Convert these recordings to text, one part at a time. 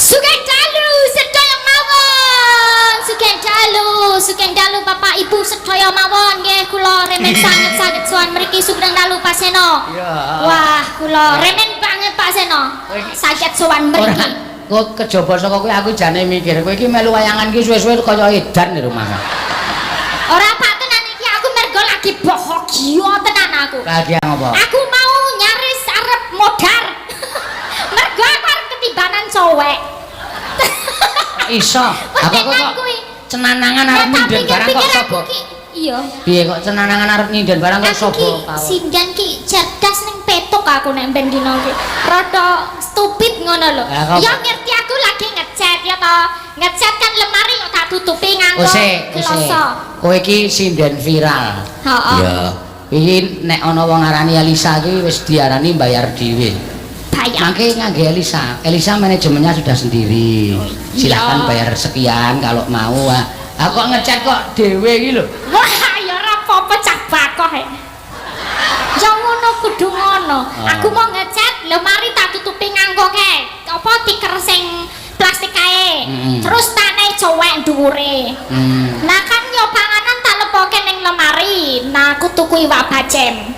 Sugeng dalu sedaya mawon. Sugeng dalu, sugeng dalu Bapak Ibu sedaya mawon nggih, kula remen sanget saged sowan mriki. Sugeng dalu, Pak Seno. Iya. Wah, kula remen banget, Pak Seno. Saged sowan Ora, mriki. kok kejaba saka kuwi aku jane mikir, kowe iki melu wayangan iki suwe-suwe kaya edan di rumah. Ora, Pak, tenan iki aku mergo lagi bahagia tenan aku. Lagi apa? Aku mau nyaris arep modar. Mergo aku arep ketibanan cowek. Iso. Aku Tenan kok kuwi. cenanangan arep Nah, tak nyinden barang kok pikir-pikir sapa? aku ki iya. Piye kok cenanangan arep nyinden barang kok Aku sapa? ki sinden ki cerdas ning petuk aku nek ben dina ki. Rada stupid ngono lho. Lah, kok- Ya ngerti aku lagi ngecat ya toh. Ngecat kan lemari kok tak tutupi nganggo Ose, ose. kloso. Kowe iki sinden viral. Heeh. Iya. Iki nek ana wong ngarani Elisa iki wis diarani bayar dhewe. Bayar. Mangke ngangge Elisa. Elisa manajemennya sudah sendiri. Silahkan bayar sekian kalau mau. Ah, aku kok ngecat kok dhewe iki lho. Wah, ya ora apa-apa, cah bakoh e. Ya ngono, kudu ngono. Ah. Aku mau ngecat lemari tak tutupi nganggo kae. Apa tiker sing plastik kae. Terus taneh cowek dhuwure. Nah kan yo panganan tak lepoke ning lemari. Nah, aku tuku iwak bacem.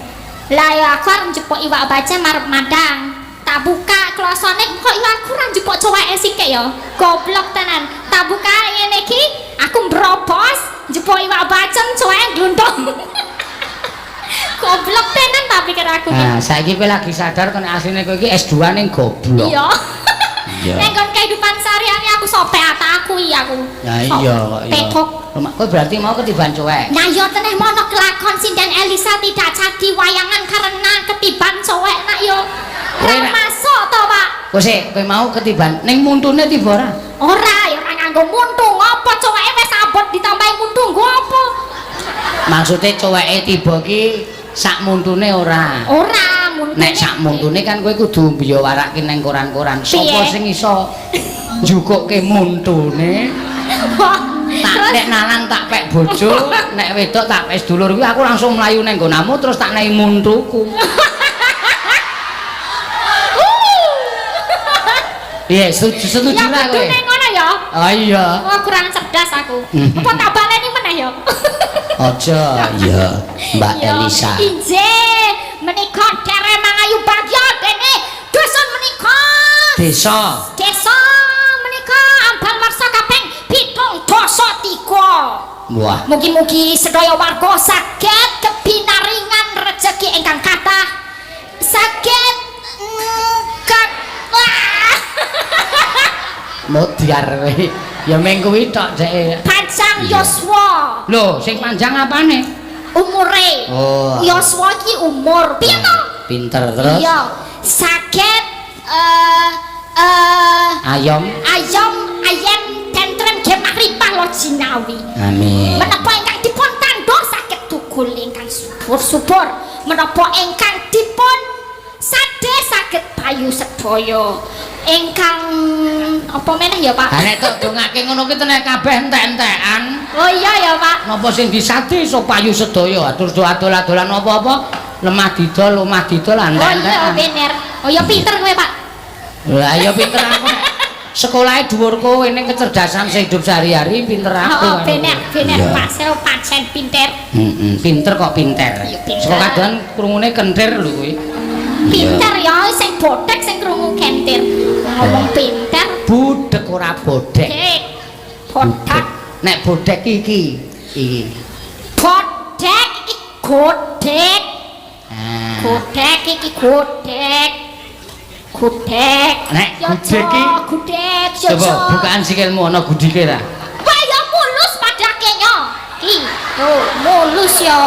Lah ya aku arep njupuk iwak bacem arep madang. Tak buka klosone kok ya aku ora njupuk coweke sithik ya. Goblok tenan. Tak buka ngene iki, aku mbrobos njupuk iwak bacem, coweke glundung. Goblok tenan tak pikir aku ki. Nah, saiki kowe lagi sadar kan asline kowe iki S2 ning goblok. Iya. Iya. Nek nggon kehidupan sehari-hari aku sopek aku iya aku. Ya iya kok iya. Petuk. Kowe berarti mau ketiban cowek. Nah yo teneh mono kelakon sinden Elisa tidak jadi wayangan karena ketiban cowek nak yo. Kowe Ora masuk to, Pak. Kowe sik, kowe mau ketiban ning muntune tiba ora? Ora, ya ora nganggo muntu. Ngopo coweke wis abot ditambahi muntu nggo apa? Maksude coweke tiba ki sak muntune ora? Ora, muntune. Nek sak muntune kan kowe kudu mbiyawarake nang koran-koran. Sopo Piye? sing iso njukukke muntune? Wah, Tak terus nek lanang tak pek bojo, nek wedok tak pek sedulur kuwi aku langsung mlayu nang nggonamu terus tak nei muntuku. Piye, setuju setuju ya lah kowe? kudune ngono ya. Oh iya. Wah, kurang cerdas aku. Apa tak baleni meneh ya? Aja, iya, Mbak Ya, Elisa. Injih, menika derek mangayu bagya dene dusun menika. Desa. Desa menika Ambal Warsa kaping 73. Wah. Mugi-mugi sedaya warga saged kebinaringan rejeki ingkang kathah. Saged wah, Modiar kowe. Ya meng kuwi tok dheke. Panjang yuswa. Lho, sing panjang apane? Umure. Oh. Yuswa iki umur. Piye to? Pinter terus. Iya, saged eh eh Ayom. Ayom ayem tentrem gemah ripah loh jinawi. Amin. Menapa ingkang dipun tandur saged tukul ingkang subur-subur. Menapa ingkang dipun sade saged payu sedaya. Ingkang apa meneh ya, Pak? Ha nek tok dongake ngono ki tenek kabeh entek-entekan. Oh iya ya, Pak. Napa sing disade iso payu sedaya. Terus do adol-adolan apa-apa, lemah didol, omah didol Oh iya entek-entekan. Bener. Oh iya, pinter kowe, Pak. Lah iya pinter aku nek. Sekolahe dhuwur kowe ning kecerdasan sing hidup sehari-hari pinter aku. Oh, bener, bener, Iya. Pak. Saya pancen pinter. Heeh, pinter kok pinter. Iya, pinter. Saka kadohan krungune kentir lho kuwi. Pinter ya sing bodek sing krungu kentir. Ngomong pinter. Budek ora bodek. Dek. Bodek. Nek bodek iki iki. Bodek iki godek. Ah. Godek iki godek. Godek. Nek Ya, gudeg iki gudeg ya. Coba bukaan sikilmu ana gudike ra? Wah ya mulus padake nyo. Ki, tuh mulus ya.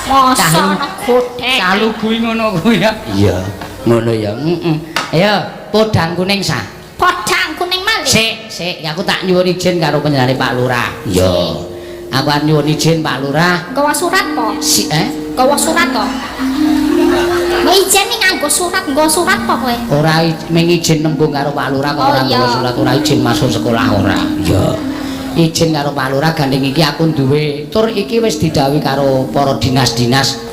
Masa ana godek. Cah lugu ngono kuwi ya. Iya, ngono ya. Heeh. Ayo, podang kuning sah. Podang kuning malih. Sik, sik, aku tak nyuwun izin karo panjenengane Pak Lurah. Iya. Aku arep nyuwun izin Pak Lurah. Gawa surat po? Si, eh? Gawa surat to? Mbok izin ning nganggo surat, nggo surat po kowe? Ora ming izin nembung karo Pak Lurah kok Oh, ora iya. nggawa surat, ora izin masuk sekolah ora. Iya. Izin karo Pak Lurah gandeng iki aku duwe tur iki wis didhawuhi karo para dinas-dinas.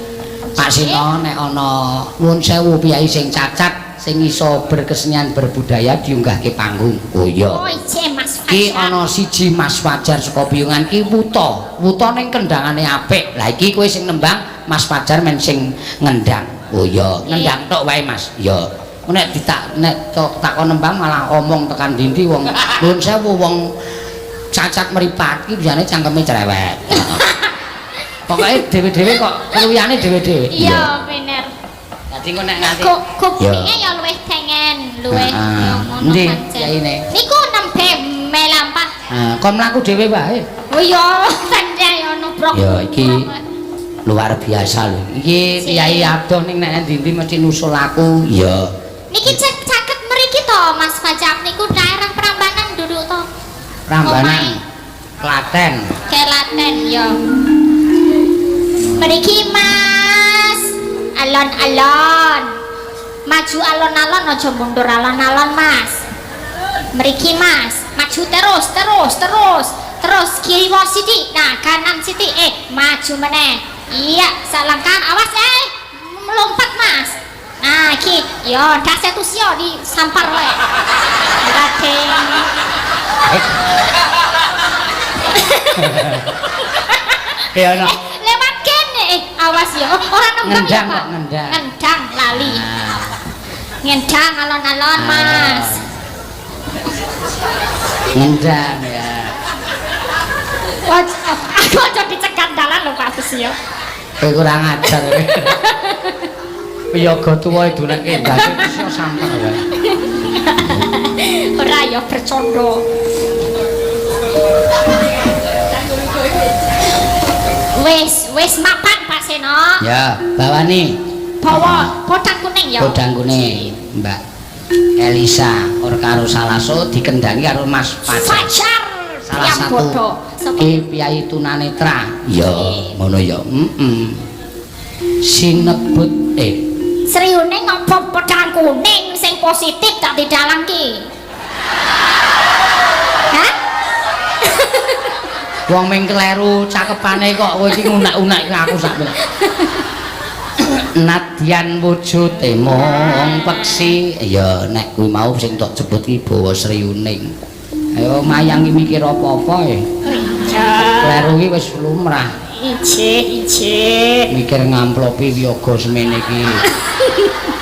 Pak Sino nek ana nuwun sewu piyai sing cacat sing iso berkesenian berbudaya diunggahke panggung. Oh iya. Oh, ije Mas Ki Fajar. Ana siji Mas Fajar saka Piyungan ki wuta. Wuta ning kendangane apik. Lah iki kowe sing nembang, Mas Fajar men sing ngendang. Oh iya, ngendang tok wae Mas. Iya. Nek ditak nek tok takon nembang malah omong tekan dindi wong nuwun sewu wong cacat mripat ki biasane cangkeme cerewet. Pokoke dhewe-dhewe kok keluyane dhewe-dhewe. Iya, bener. Dadi engko nek nganti Kok kupinge ya luwih tengen, luwih Heeh. ngono Endi pancen. yaine? Niku nembe melampah. Ah, kon mlaku dhewe wae. Oh iya, sanjay ono brok. Ya, iki luar biasa lho. Iki priyayi adoh ning nek endi-endi mesti nusul aku. Iya. Niki caket mriki to Mas Fajar niku daerah Prambanan duduk to. Prambanan. Klaten. Kelaten ya. Mriki Mas. Alon-alon. Maju alon-alon aja mundur alon-alon Mas. Mriki Mas, maju terus terus terus. Terus kiri wae sithik, nah kanan sithik, maju meneh. Iya, salangkah awas melompat Mas. Nah, iki yo dase tusio disampar wae. Raden. Ya ono. Lewat kene awas ya. Oh, ora nembang ya, Ngendang Pak. kok, ngendang. Ngendang lali. Ah. Ngendang alon-alon, Mas. Ngendang ya. Wah, aku aja dicegat dalan lho Pak Susio. Kowe kurang ajar kowe. Piyaga tuwa idunekke ndase iso sampar wae. Ora ya bercondo. Wis, wis mapan Pak Seno. Ya, bawani Bawa podang kuning ya. Podang kuning, Mbak Elisa or karo Salaso dikendangi karo Mas Fajar. Fajar. Salah Yang satu bodoh. Sapa? ki priyayi tunanetra. Ya, ngono ya. Heeh. Sinebut Sriune ngopo podang kuning sing positif tak didalang ki. Hah? Wong ming kleru cakepane kok kowe iki ngunak-unak aku sak. Nadyan wujude mung peksi. Ya nek kuwi mau sing tok sebut ki bawa Sriuning. Ayo mayang ki mikir apa-apa e. Iya. Kleru ki wis lumrah. Ije, ije. Mikir ngamplopi wiyaga semene iki.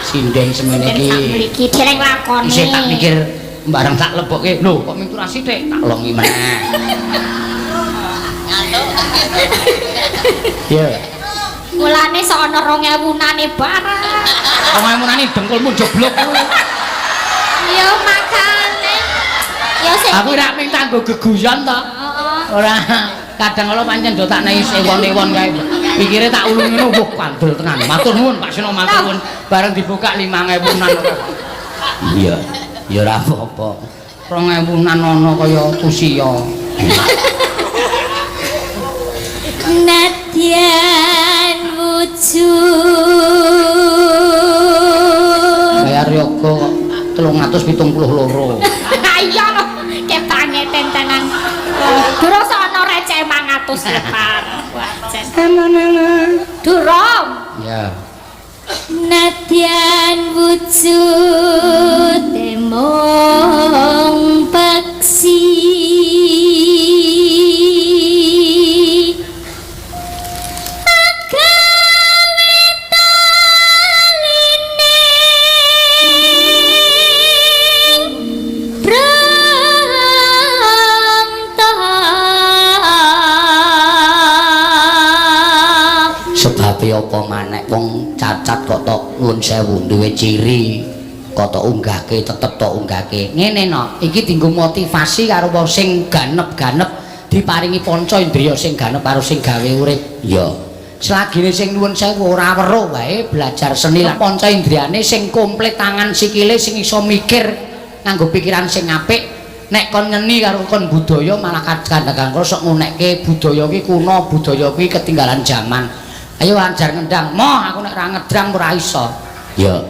Sinden semene iki. Mriki dereng lakoni. Isih tak mikir bareng tak lebokke. Lho kok ming turah sithik tak longi meneh. Ya. Mulane sok ana 2000-nane barang. 2000-nane dengkulmu jeblok kuwi. Ya makane. Ya sing Aku ora ming tanggo geguyon to. Heeh. Ora kadang kala pancen do tak nehi sewon-ewon kae. Pikire tak ulung ngono wah kandel tenan. Matur nuwun Pak Seno matur nuwun. Bareng dibuka 5000-an. Iya, ya ora apa-apa. 2000-an ana kaya tusiya. Nadyan wujud. Bayar yoga kok 372. Iya lho, kebangeten tenan. Durung sono receh 500 lepar. Wah, jen. Durung. Ya. Nadyan wujud mung peksi. Agawe taline brangta. Sebabe apa maneh wong cacat kok tok nuwun sewu duwe ciri kok tok unggahke tetep tok unggahke. Ngene no, iki dienggo motivasi karo wong sing ganep-ganep diparingi panca indriya sing ganep karo sing gawe urip. Ya. Selagine sing nuwun sewu ora weruh wae belajar seni lan panca indriyane sing komplit tangan sikile sing iso mikir nganggo pikiran sing apik. Nek kon nyeni karo kon budaya malah kadang-kadang sok ngunekke budaya ki kuno, budaya ki ketinggalan zaman. Ayo ajar ngendang, moh aku nek ora ngedrang ora iso. Ya.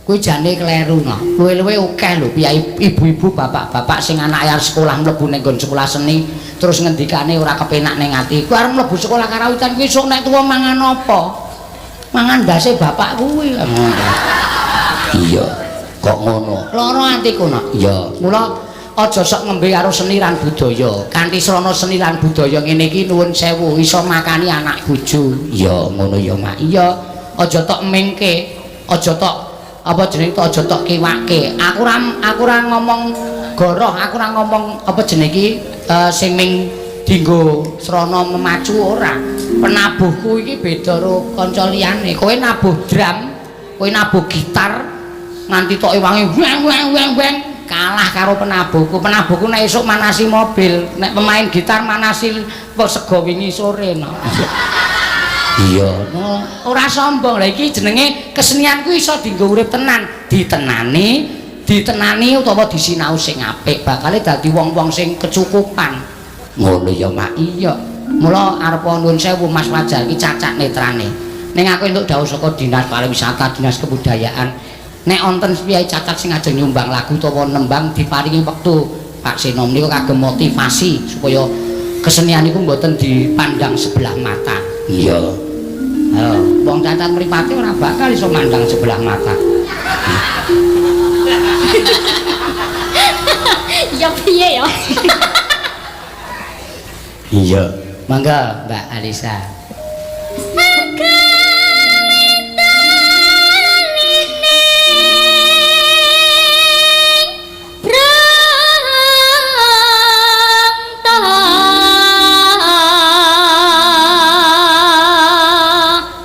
Kuwi jane kleru no. Luwe-luwe akeh lho piyai ibu-ibu bapak-bapak sing anake arep sekolah mlebu ning nggon sekolah seni terus ngendikane ora kepenak ning ati. Kuwi arep mlebu sekolah karawitan kuwi esuk nek tuwa mangan apa? Mangan ndase bapak kuwi. Iya. Kok ngono? Lara atiku, Nak. Iya. Mula aja sok ngembe karo seni lan budaya. Kanthi srana seni lan budaya ngene iki nuwun sewu iso makani anak bojo. Iya, ngono ya, Mak. Iya. Aja tok mengke, aja tok apa jenenge aja tok kiwake. Aku ora ngomong goroh, aku ora ngomong apa jenenge iki sing ming dinggo srana memacu ora. Penabuhku iki beda karo kanca liyane. Kowe nabuh drum, kowe nabuh gitar nganti tok ewangi weng weng weng weng kalah karo penabuhku. Penabuhku nek esuk manasi mobil, nek pemain gitar manasi sego wingi sore no. Iya, no, ora sombong. Lah iki jenenge kesenian kuwi iso dienggo urip tenan, ditenani, ditenani utawa disinau sing apik, bakale dadi wong-wong sing kecukupan. Ngono ya, Mak. Iya. Mula arep nuwun sewu Mas Fajar iki cacak netrane. Ning aku entuk dawuh saka Dinas Pariwisata, Dinas Kebudayaan. Nek wonten priyayi cacat sing ajeng nyumbang lagu utawa nembang diparingi wektu Pak Seno menika kagem motivasi supaya kesenian iku mboten dipandang sebelah mata. Iya. Ayo, wong cacat mripate ora bakal iso mandang sebelah mata. Ya piye ya? Iya. Mangga Mbak Alisa.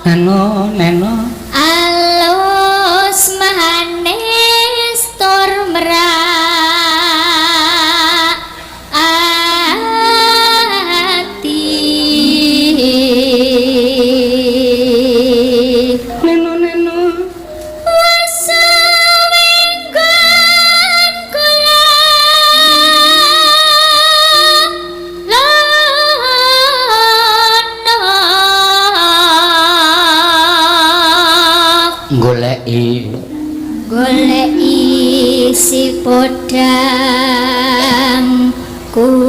Neno, neno. Alus manis tur merak ati. Neno, neno. Wesawenggon kula lono Goleki goleki si podang kuning.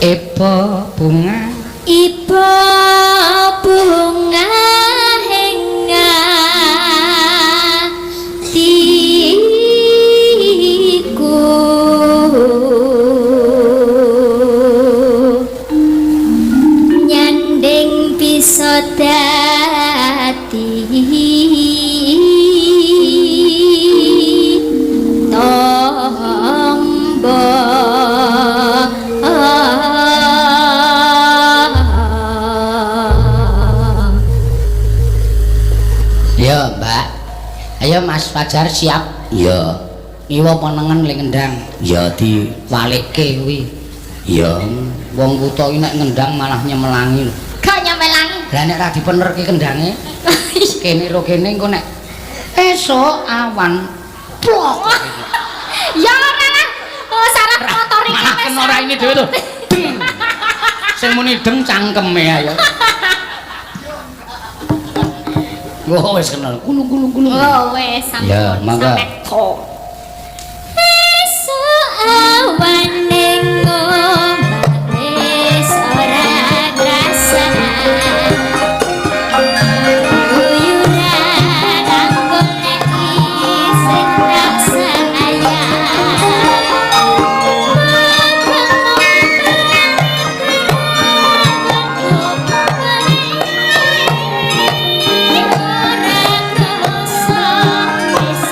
Eba bunga. Iba bunga ing atiku nyanding bisa dadi tombo. Ya, Mbak. Ayo Mas Fajar siap? Iya. Ngiwa panengen le ngendang. Ya diwalikke kuwi. Iya. Wong kutha iki nek ngendang malah nyemelangi lho. Kok nyemelangi? Lah nek ra dipenerke kendange, kene ro kene engko nek esuk awan plok. Ya ora lah. Oh, saraf motor iki Malah wis. kena ora ini dhewe to. Deng. Sing muni deng cangkeme ayo. Wah, wis kenal. Kulung kulung kulung. Oh, wis sampun. Ya, mangga. Sampai kok. Esuk awan ning omah wis ora krasa. Guyuran goleki sing tak sayang. Ora krasa wis.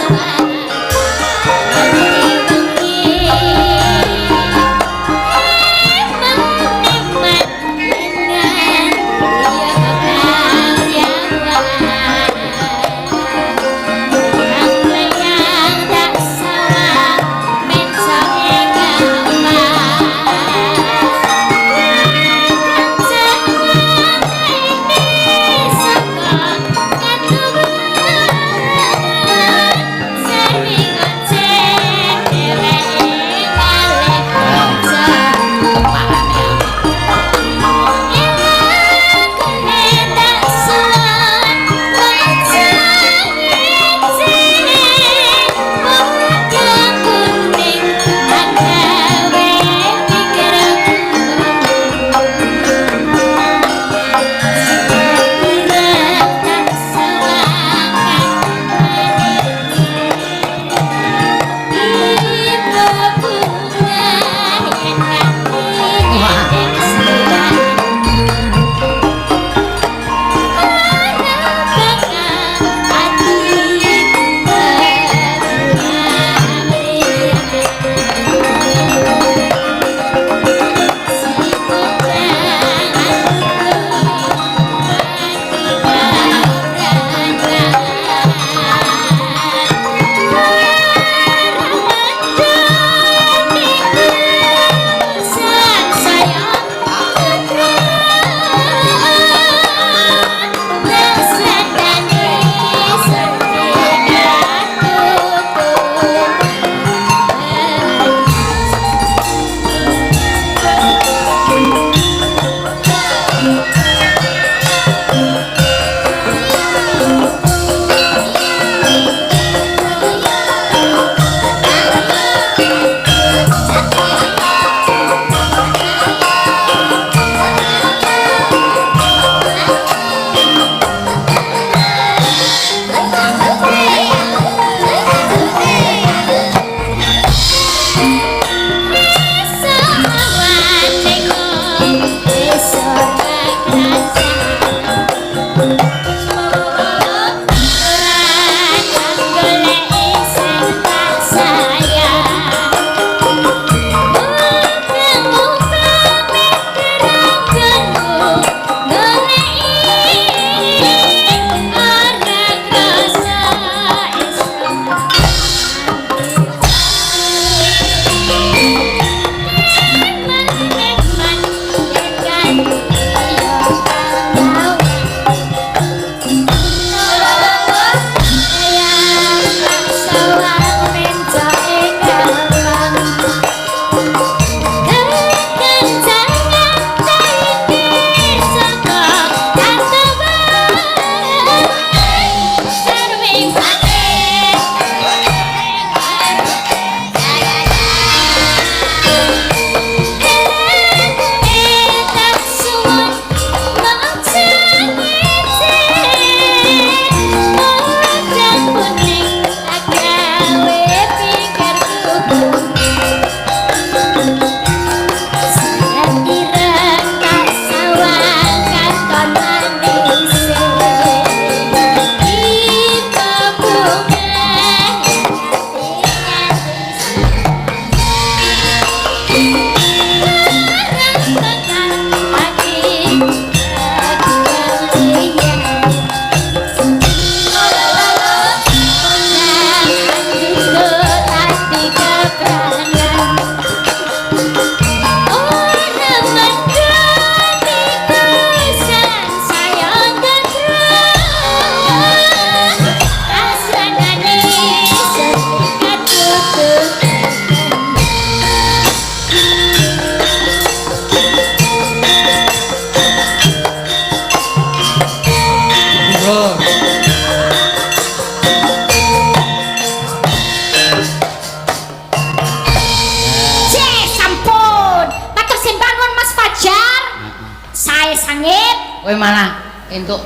malah entuk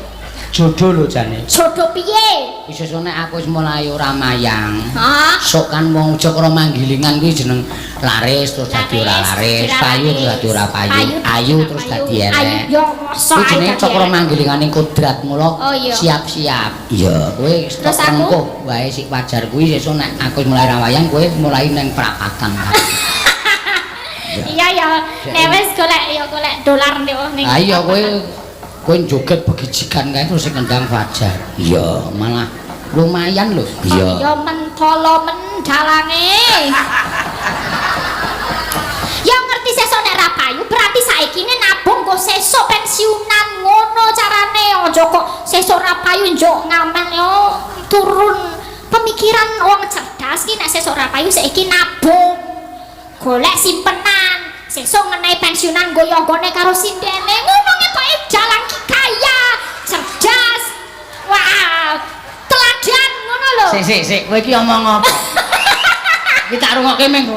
jodoh lho jane. Jodoh piye? Wis nek aku wis mulai ora mayang. Hah? Sok kan wong Cakra Manggilingan kuwi jeneng laris terus dadi ora laris, payu terus dadi ora payu, ayu terus dadi elek. Ayu yo mosok Kuwi jenenge Cakra Manggilingane kodrat mula siap-siap. Iya, kowe Terus aku? rengkuh wae sik wajar kuwi sesuk nek aku wis mulai ra wayang kowe mulai neng prapatan. Iya ya, nek wis golek ya golek dolar nek ning. Ah iya kowe kowe joget begijikan kae terus sing ngendang Fajar. Iya, malah lumayan lho. Iya. Ya mentolo mendalange. Ya ngerti sesuk nek ra payu berarti saiki ne nabung nggo sesuk pensiunan ngono carane. Aja kok sesuk ra payu njuk ngamen yo turun pemikiran wong cerdas ki nek sesuk ra payu saiki nabung. Golek simpenan. Sesuk ngenai pensiunan nggo yonggone karo sindene. Ngono ngetoke jalan ki kaya, cerdas. Wah, teladan ngono lho. Sik sik sik, kowe iki omong apa? Iki tak rungokke meng.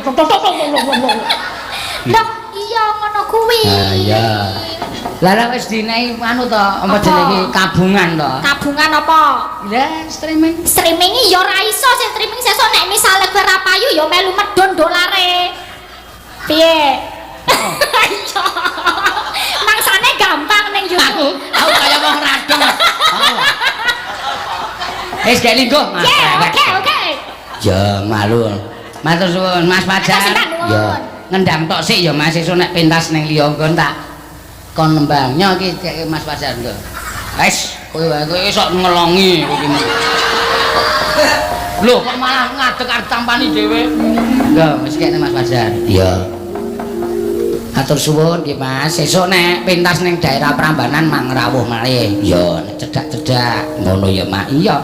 Loh, iya ngono kuwi. Ah iya. Lah lah wis dinehi anu to, apa jenenge tabungan to? Tabungan apa? Lah streaming. Streaming ya ora iso sing streaming sesuk nek misale kowe ra payu ya melu medhun dolare. Piye? Iya. Mangsane gampang ning YouTube. Aku kaya wong radong. Wis gek lingguh, Mas. Oke, oke. Ya malu. Matur suwun Mas Fajar. Ya. Ngendang tok sik ya Mas, sesuk nek pentas ning liya nggon tak kon nembang. Nyo iki Mas Fajar nggo. Wis, kowe wae kowe sok ngelongi kowe iki. Lho kok malah ngadeg arep tampani dhewe. Nggo, wis kene Mas Fajar. Iya. Atur suwun nggih Mas, sesuk nek pentas ning daerah Prambanan mang rawuh malih. Iya, nek cedhak-cedhak ngono ya Mak. Iya.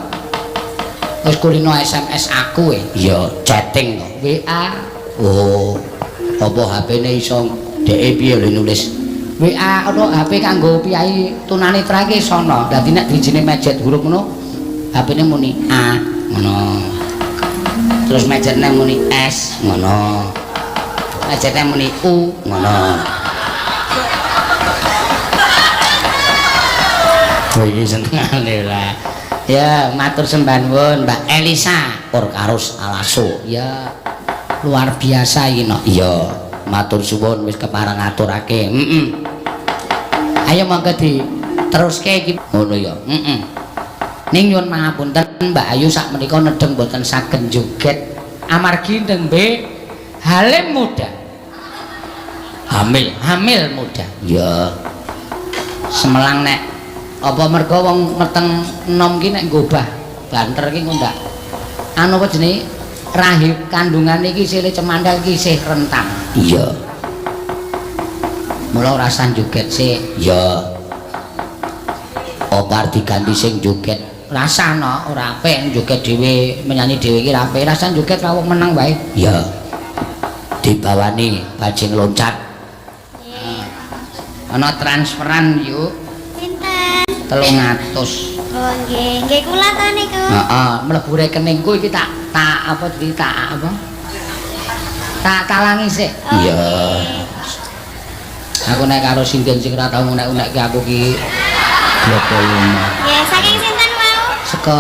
Wis kulino SMS aku e. Iya, chatting to. WA. Oh. Apa HP-ne iso dheke piye lho nulis? WA ana HP kanggo piyai tunanetra iki sono. Dadi nek dijine mejet huruf ngono, HP-ne muni A ngono. Terus mejetne muni S ngono. Mejetne muni U ngono. Oh iki senengane lah. Ya, matur sembah nuwun Mbak Elisa Orkarus Alaso. Ya, luar biasa iki no. Iya, matur suwun wis kepareng ngaturake. Heeh. Ayo monggo diteruske iki. Ngono ya. Heeh. Ning nyuwun pangapunten Mbak Ayu sak menika nedheng mboten saged joget amargi nembe halim muda. Hamil, hamil muda. Iya. Semelang nek apa mergo wong meteng enom ki nek ngobah banter ki ndak anu apa jenenge rahim kandungane iki sile cemandal iki isih rentang. Iya. Mula ora usah joget sik. Iya. Apa arep diganti sing joget? Rasah no, ora apik joget dhewe, menyanyi dhewe iki ora apik. Rasah joget ra wong menang wae. Iya. Dibawani bajing loncat. Ana transferan yuk. Pinten? 300. Oh nggih, nggih kula ta niku. Heeh, mlebu rekeningku iki tak apa iki tak apa? Tak talangi sik. Iya. Aku nek karo sinden sing ora tau unek-unekke aku ki bloko lima. Nggih, saking sinten wau? Saka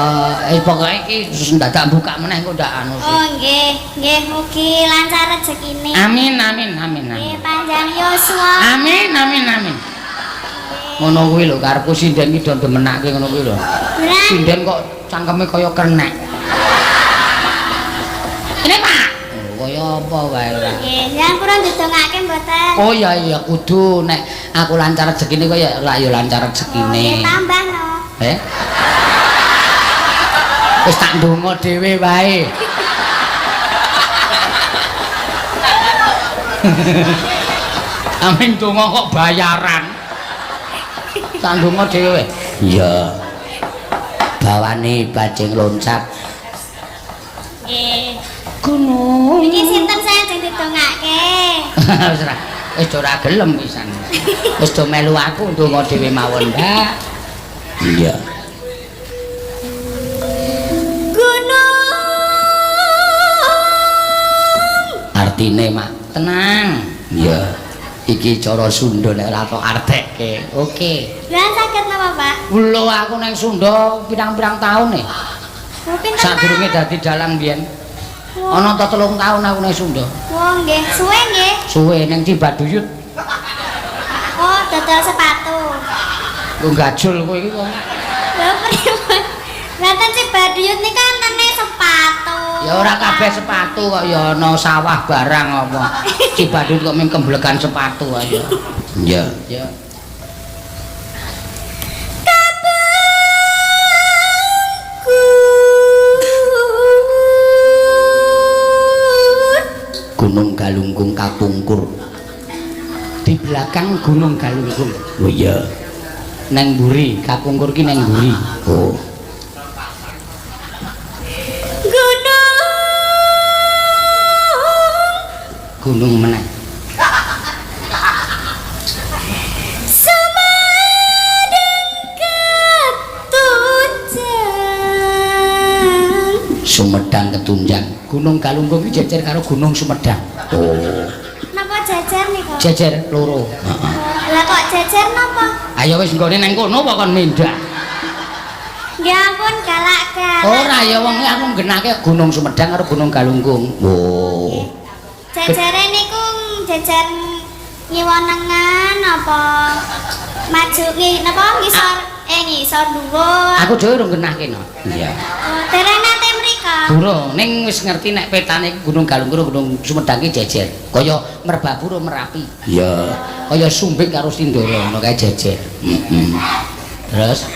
pokoke iki ndadak buka meneh kok ndak anu sih. Oh nggih, nggih mugi lancar rezekine. Amin amin amin amin. Nggih, panjang yuswa. Amin amin amin. Ngono kuwi lho karepku sinden ki do ndemenake ngono kuwi lho. Sinden kok cangkeme kaya kernek. Ini Pak. Oh, kaya apa wae ora. Nggih, sampeyan purun didongake mboten? Oh iya iya kudu nek aku lancar rezekine kaya lah ya lancar rezekine. Oh, nggih tambah no. Eh? Wis tak ndonga dhewe wae. Amin ndonga kok bayaran. Tak ndonga dhewe. Iya. Bawane bajing loncat. Nggih. Gunung. Niki sinten saya sing didongake? Wis ora, wis ora gelem pisan. Wis do melu aku ndonga dhewe mawon, Mbak. Iya. Gunung. Artine, Mak, tenang. Iya. Iki cara Sunda nek ora tok artekke. Oke. Lah saged napa, Pak? Lho aku nang Sunda pirang-pirang taun e. Oh, pinten Sadurunge taun? dadi dalang biyen. Wah. Ana ta 3 taun aku nang Sunda. Wah, nggih, suwe nggih. Suwe nang Cibaduyut. Oh, dodol sepatu. Lho gajul kowe iki kok. Lho pripun? Lah ten Cibaduyut nika entene sepatu. Ya ora kabeh sepatu kok ya ana sawah barang apa. Cibaduyut kok mung kemblegan sepatu ayo. Iya. Ya. Gunung Galunggung kapungkur. Di belakang Gunung Galunggung. Oh iya. Neng mburi, kapungkur ki neng mburi. Oh. Gunung Gunung meneh. Sumedang ketunjang. Sumedang Ketunjang. Gunung Galunggung ki jejer karo Gunung Sumedang. Oh. Napa jajar nika? Jejer loro. Heeh. Lah kok jajar napa? Ayo wis nggone neng kono apa kon mindah? Ya ampun galak-galak. Ora ya wong aku nggenake Gunung Sumedang karo Gunung Galunggung. Oh. Jajare niku jajar ngiwa nengan apa maju ngi napa ngisor ngisor dhuwur. Aku dhewe urung nggenahke no. Iya. Oh, dereng nate mriko. Durung, ning wis ngerti nek petane Gunung Galunggung karo Gunung Sumedang ki jejer. Kaya Merbabu karo Merapi. Iya. Kaya Sumbing karo Sindoro ngono kae jejer. Heeh. Terus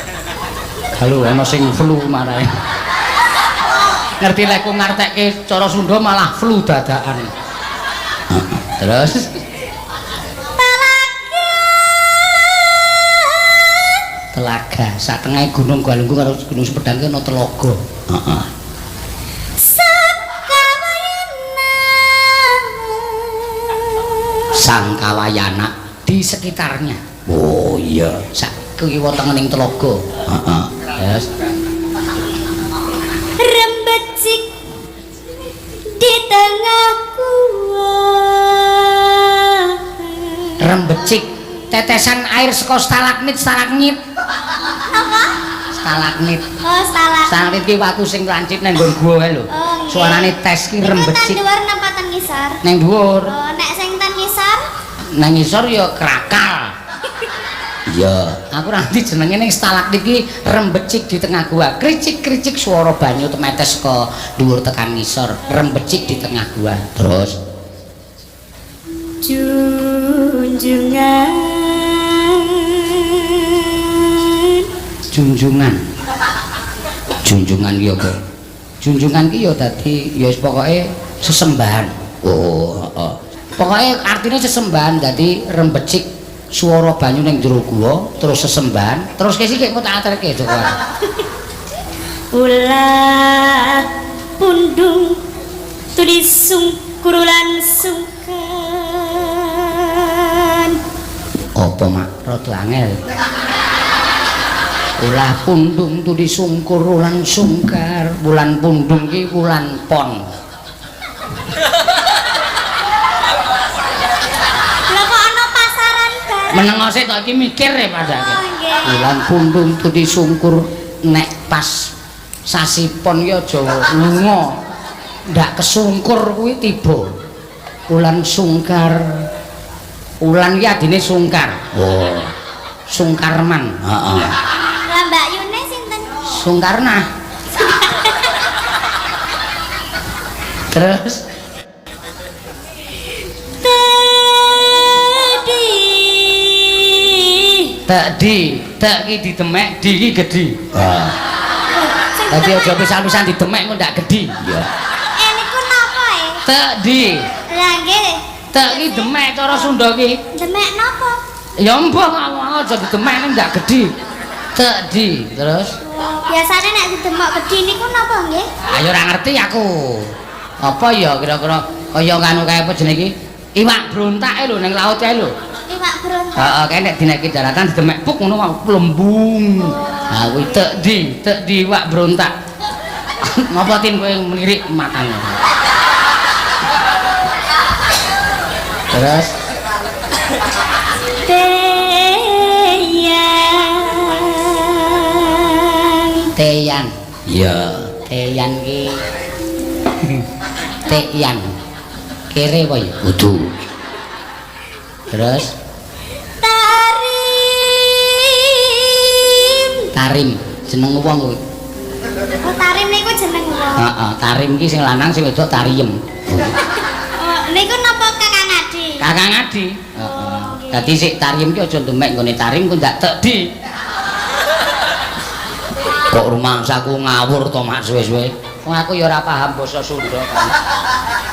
kalau ana sing flu marahe. Ngerti lek ku ngartekke cara Sunda malah flu dadakan. Terus telaga sak tengahe Gunung Galunggung karo Gunung Sumedang ki ana telaga. Heeh. Sakawayana. Sangkawayana di sekitarnya. Oh iya. Sak kiwa tengening telaga. Heeh. Terus Rembecik di tengah gua. Rembecik tetesan air saka stalagmit stalagmit. Apa? Stalagmit. Oh, salah. Stalagmit ki watu sing lancip nang nggon gua kae lho. Oh, nggih. Suarane tes ki Niku ten rembecik dhuwur napa ten ngisor? nang dhuwur. Oh, nek sing ten ngisor? Nang ngisor ya krakal. Iya. Aku ora ngerti jenenge ning stalagmit ki rembecik di tengah gua. Kricik-kricik swara banyu temetes saka dhuwur tekan ngisor. Rembecik di tengah gua. Terus Junjungan. Junjungan. Junjungan ki apa? Junjungan ki ya dadi ya wis pokoke sesembahan. Oh, heeh. Pokoke artine sesembahan dadi rembecik swara banyu ning jero gua terus sesembahan terus ke sithik engko tak aturke Joko. Ulah pundung tulis sungkur lan sungkan. Apa mak rada angel. Ulah pundung tuli sungkur ulan sungkar. Wulan pundung ki wulan pon. Lah kok ana pasaran barang? Menengo sik tok iki mikir e padake. Oh, nggih. Wulan pundung tuli sungkur nek pas sasi pon ki aja lunga. Ndak kesungkur kuwi tiba. Wulan sungkar. Wulan ki adine sungkar. Oh. Sungkarman. Heeh. Lah Mbak Yune sinten? Sungkarna. Terus Tadi. tek di, tek ki didemek, di ki gedhi. Ah, Sing Dadi demek- aja pisan-pisan didemek engko ndak gedhi. iya. Niku napa e? Tek di, Lah nggih. tek ki demek cara Sunda ki. Demek napa? Ya mbah aja didemek ning ndak gedhi. Tek di, terus Oh, biasane nek didemok gedhi niku napa nggih? ayo ora ngerti aku. Apa ya kira-kira kaya nganu kae apa jenenge iki? Iwak brontake lho ning laut kae lho. Iwak brontak. Heeh, kae nek dinaiki daratan didemek puk ngono mau plembung. Ha kuwi tek di iwak brontak. Ngopo tin kowe melirik matane? Terus Teya. Teyan. Iya. Teyan ki. Teyan. Kere apa ya? Kudu. Terus Tarim. Tarim, jeneng wong kuwi. Oh, Tarim niku jeneng wong. Heeh, Tarim ki sing lanang, sing wedok Tariem. Oh, niku napa Kakang Adi? Kakang Adi. Heeh. Dadi sik Tariem ki aja ndemek nggone Tarim ku ndak tek di. Kok rumangsaku ngawur to Mak suwe-suwe. Wong aku ya ora paham basa Sunda kan.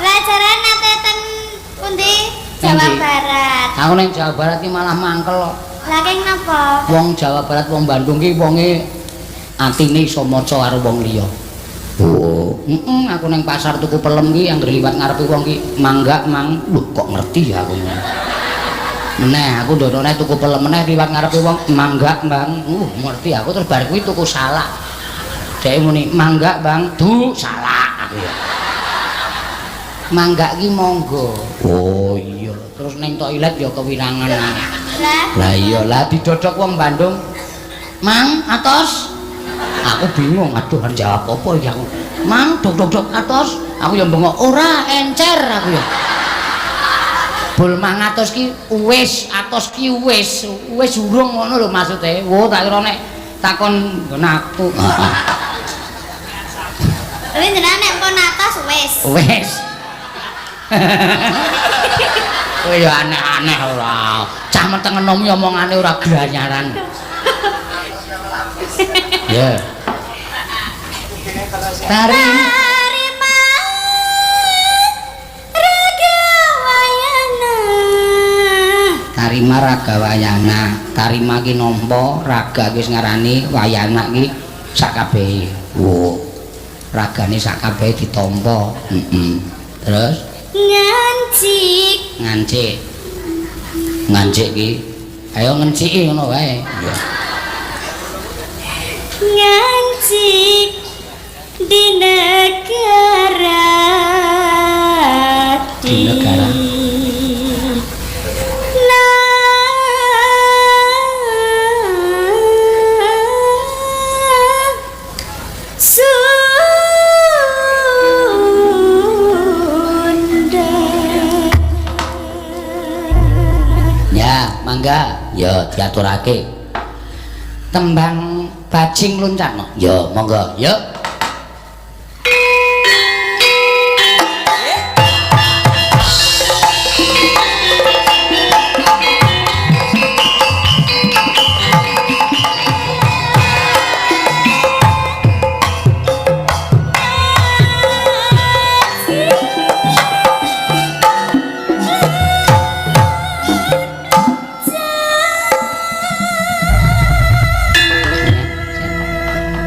Lah jarane nate ten pundi? Jawa Endi? Barat. Aku ning Jawa Barat ki malah mangkel kok. Lah keng napa? Wong Jawa Barat, wong Bandung ki wonge atine iso maca karo wong liya. Oh, Heeh, aku ning pasar tuku pelem ki anggere liwat ngarepe wong ki mangga mang. Lho kok ngerti ya aku. Meneh aku ndonone tuku pelem meneh liwat ngarepe wong mangga bang. Ngerti aku terus bar kuwi tuku salak. Dhek muni mangga bang, du salak aku ya. Mangga ki monggo. Oh iya. Terus ning toilet ya kewirangan. Lah, Lah iya Lah didodok wong Bandung. Mang atos. Aku bingung, aduh arep jawab apa iki aku. Mang dok dok dok atos. Aku ya bengok, ora encer aku ya. Bul mangatos ki wis, atos ki wis, wis urung ngono lho maksude. Wo tak kira nek takon nggon aku. Heeh. Tapi jenengan nek pun atos wis. Wis. Kowe ya aneh-aneh ora. Cah meteng enom ya omongane ora granyaran. Ya. Tarim Tarima Raga Wayana. Tarima raga wayana. Tarima ki nampa, raga ki wis ngarani, wayana ki sakabehe. Oh, Ragane sakabehe ditampa. heeh. Terus Ngancik ngancik. Ngancik ki. Ayo ngenciki ngono wae. Ya. ngancik di negara Di negara. Sunda. Ya, mangga. Ya diaturake. Tembang bajing loncatno. Ya monggo. Yuk.